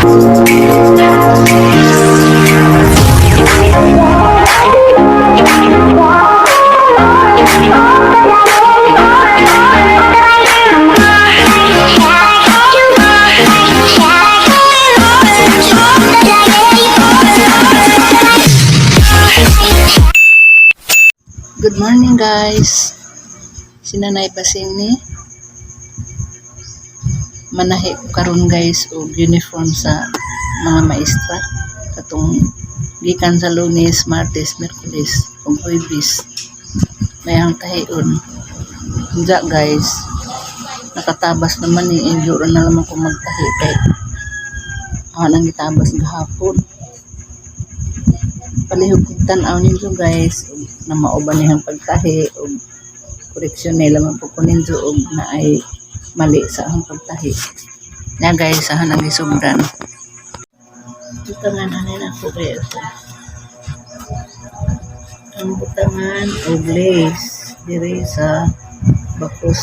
Good morning, guys. Si Nanay Basing ni. Manahi ko karon, guys, og uniform sa mga maestra katong gikan sa Lunes, Martes, Miyerkules ug Huwebes. May ang tahion. Unja, guys. Nakatabas naman ni, enjoy na naman ko magtahi kay ako nang gitabas gahapon. Palihog kog tan-aw ninyo, guys, ug na mao ba niyang pagtahi ug koreksyon nila man po ko ninyo og naay mali sa akong pagtahi. Na, guys, sa nang gisubran. Butangan ani nako, guys. Ang butangan og lace diri sa bakos.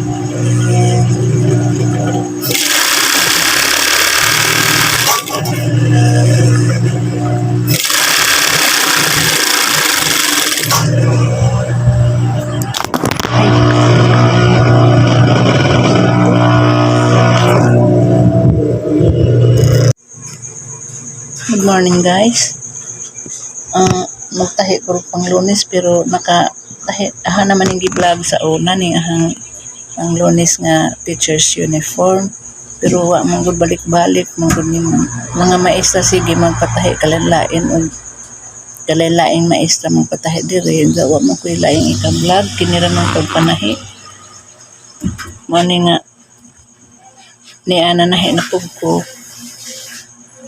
Ay. Good morning, guys. Magtahi ko pang Lunes pero naka tahi aha naman yung gi-vlog sa una ni ahang ang Lunes nga teacher's uniform, pero wa man gud balik-balik man gud ning mga maestra. Sige magpatahi kalain-lain og kalain-laing maestra magpatahi diri. Wa man koy laing ika-vlog, kini ra man pagpanahi mo ni nga ni ana nahi na pug ko.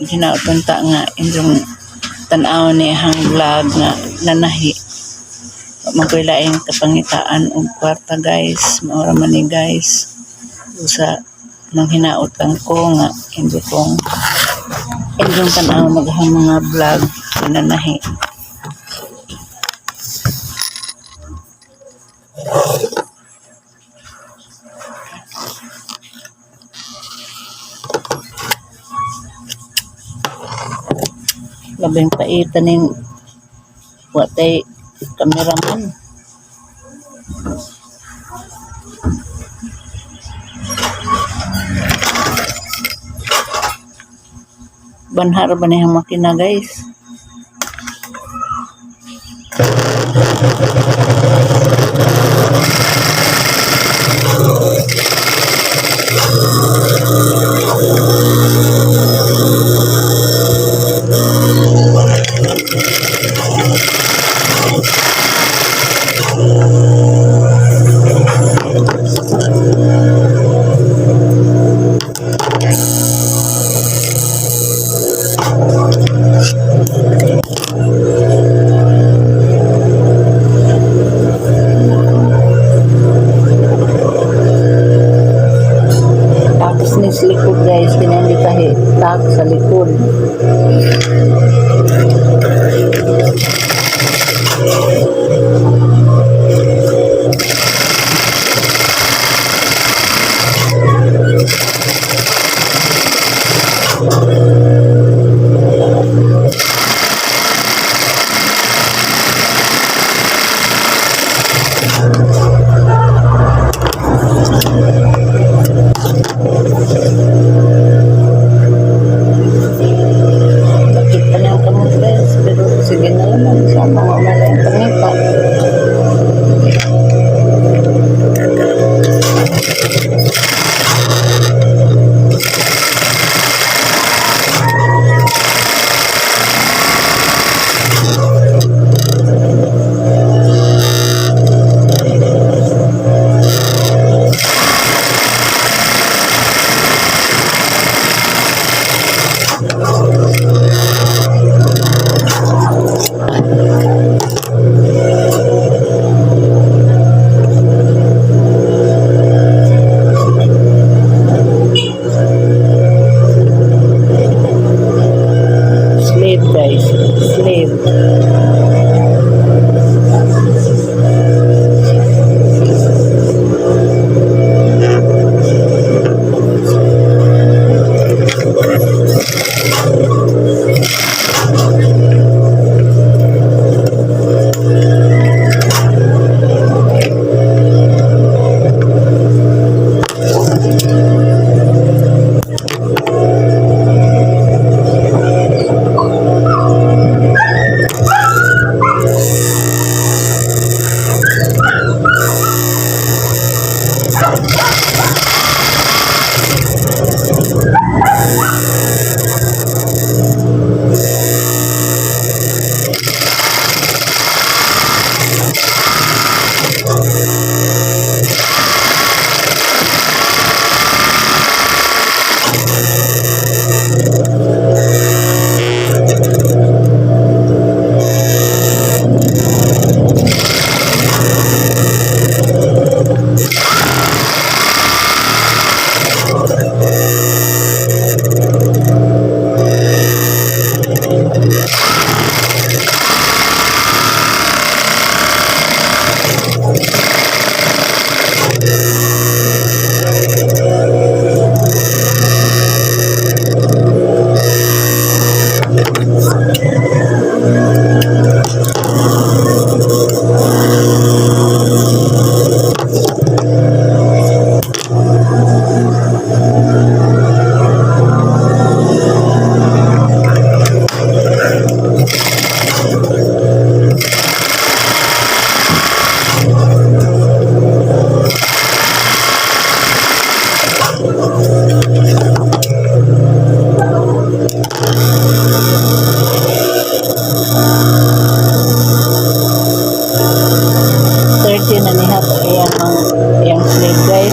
Hinaot ta nga inyong tan-aw ni ahang vlog nga nanahi. Wa man koy laing kapangitaan og kwarta, guys. Mao ra man ni, guys. Usa nang hinaot lang ko nga hindi kong inyong tan-aw nagahang mga vlog nananahi. Labing paitan ning wa tay cameraman. Banhar ba niyang makina, guys? Tapos ni sa likod, guys, kini tahi tag sa likod.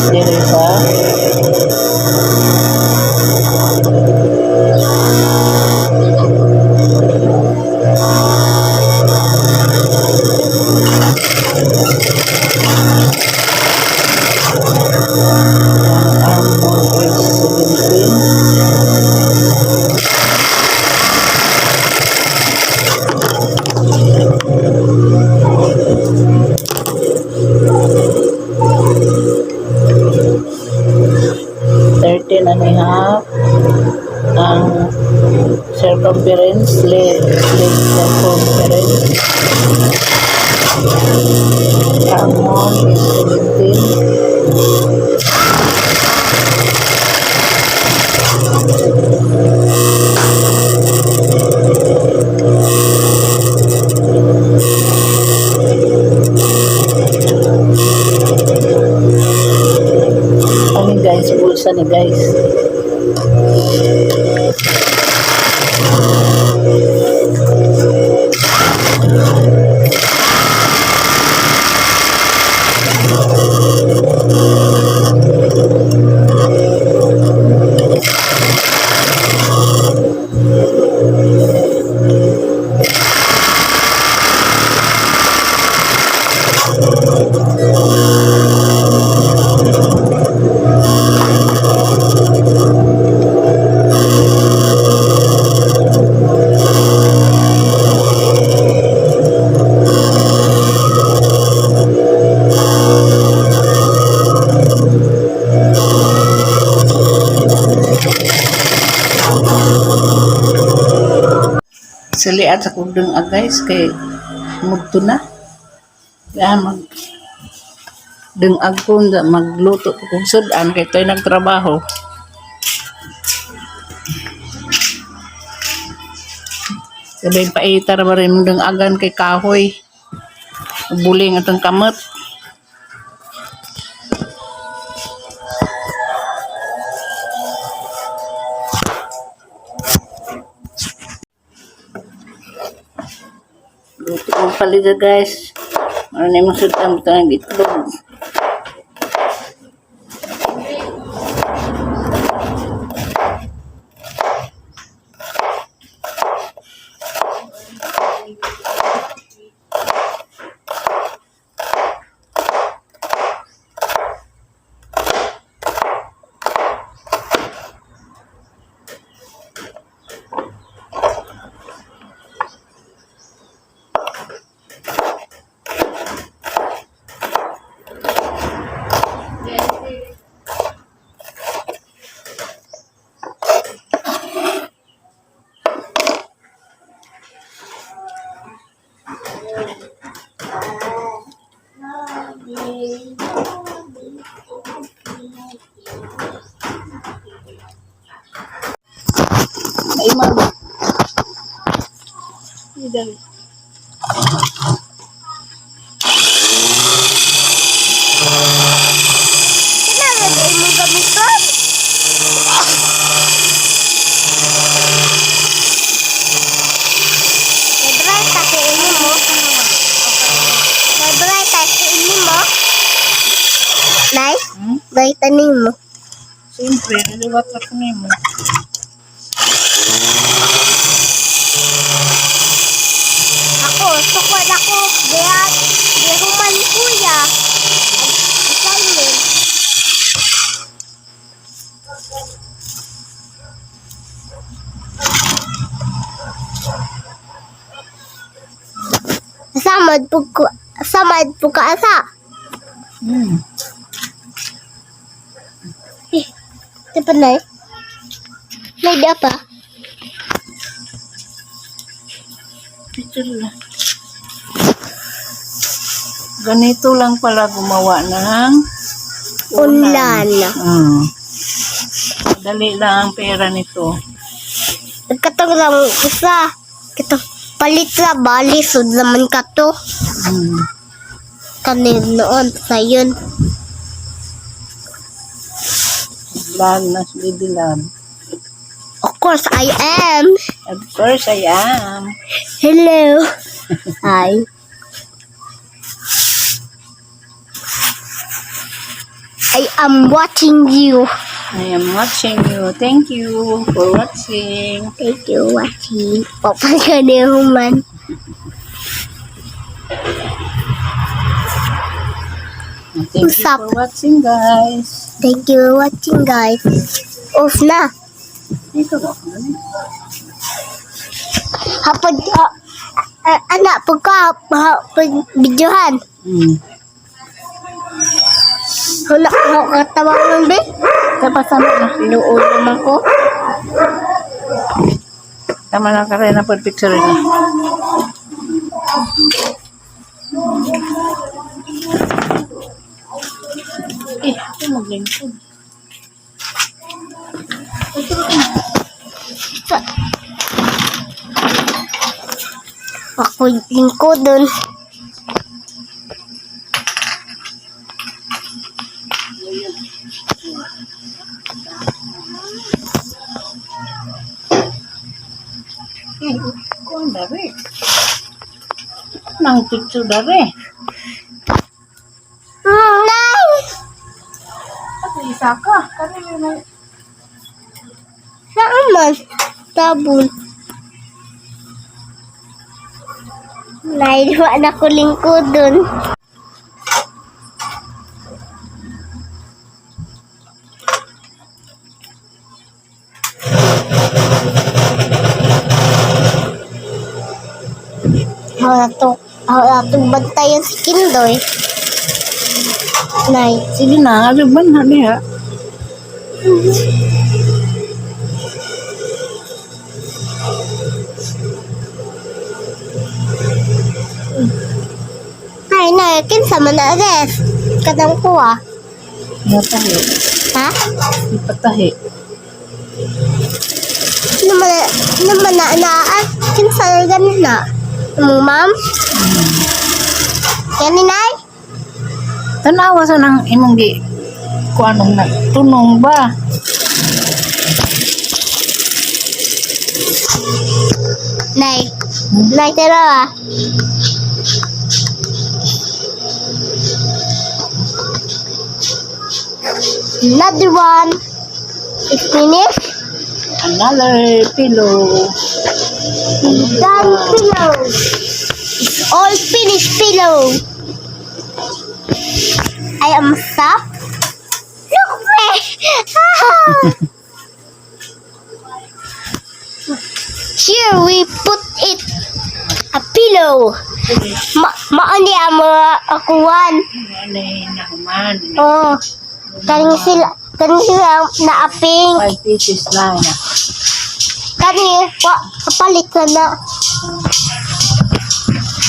Guys, diri sa armhole is 17. 13.5 ang circumference, leg circumference. Armhole is 17. Ano, guys, bulsa ni, guys. Siliat sa kong, guys, kay mudto na. Kaya mag dungag ko nga magluto ko kong sudan kay to'y nagtrabaho. Sabay paita ra ba rin mong dungagan kay kahoy. Buling atong kamot. Luto ko palida, guys. Ano na yung sudan mo ng itlog. Naimag. Idal. Kailangan ay mo gamiton. May bright ta kay ini mo. May bright ta kay ini mo. Nay, Hmm? bright ta nimo. Siyempre, niliwat ako nimo. Ako, sukod ako. Diya, diya human kuya. Assignment. Samad po ko, samad po ka asa. Eh, di pa na eh. May di pa. Picture lang. Ganito lang pala gumawa ng Ulan. Dali lang ang pera nito. Katong lang isa. Katong palit ra bali sud naman ka to. Kanin noon sayon. Vlog na si Baby Love. Of course I am. Of course I am. Hello. Hi. I am watching you. I am watching you. Thank you for watching. Thank you watching. Open ka na human. And thank you Usap. For watching, guys. Thank you for watching, guys. Off na. Ito ba? Hapag, anak, pagka, pag videohan. Wala ko katawa be. Dapat sama na. Noon naman ko. Tama na ka rin na picture na. Eh, ako maglingkod. Ako lingkod dun. Eh, kuan dare. Nang picture dare. Nay! Ako isa ka. Kani may Saan man? Tabon. Nay, wa na ko lingkod dun. Ako na to bantayan si Kindoy. Nay. Sige na, ano ba na niya? Nay, nay, kinsa man na ref? Kadang ko ah. Natahi. Ha? Ipatahi. Naman na na ah, kinsa na ganin na? Imong ma'am? Gani, nay? Tanawa sa nang imong gi kuanong na tunong ba? Nay. Nay, tara ah. Another one. It's finished. Another pillow. Done pillow. It's all finished pillow. I am stop. Look me. Here we put it a pillow. Mauni ang mga akuan. Ano na human. Oh, kaning sila naaping. 5 pieces na. Kani wa kapalit na na.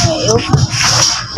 Ay, okay.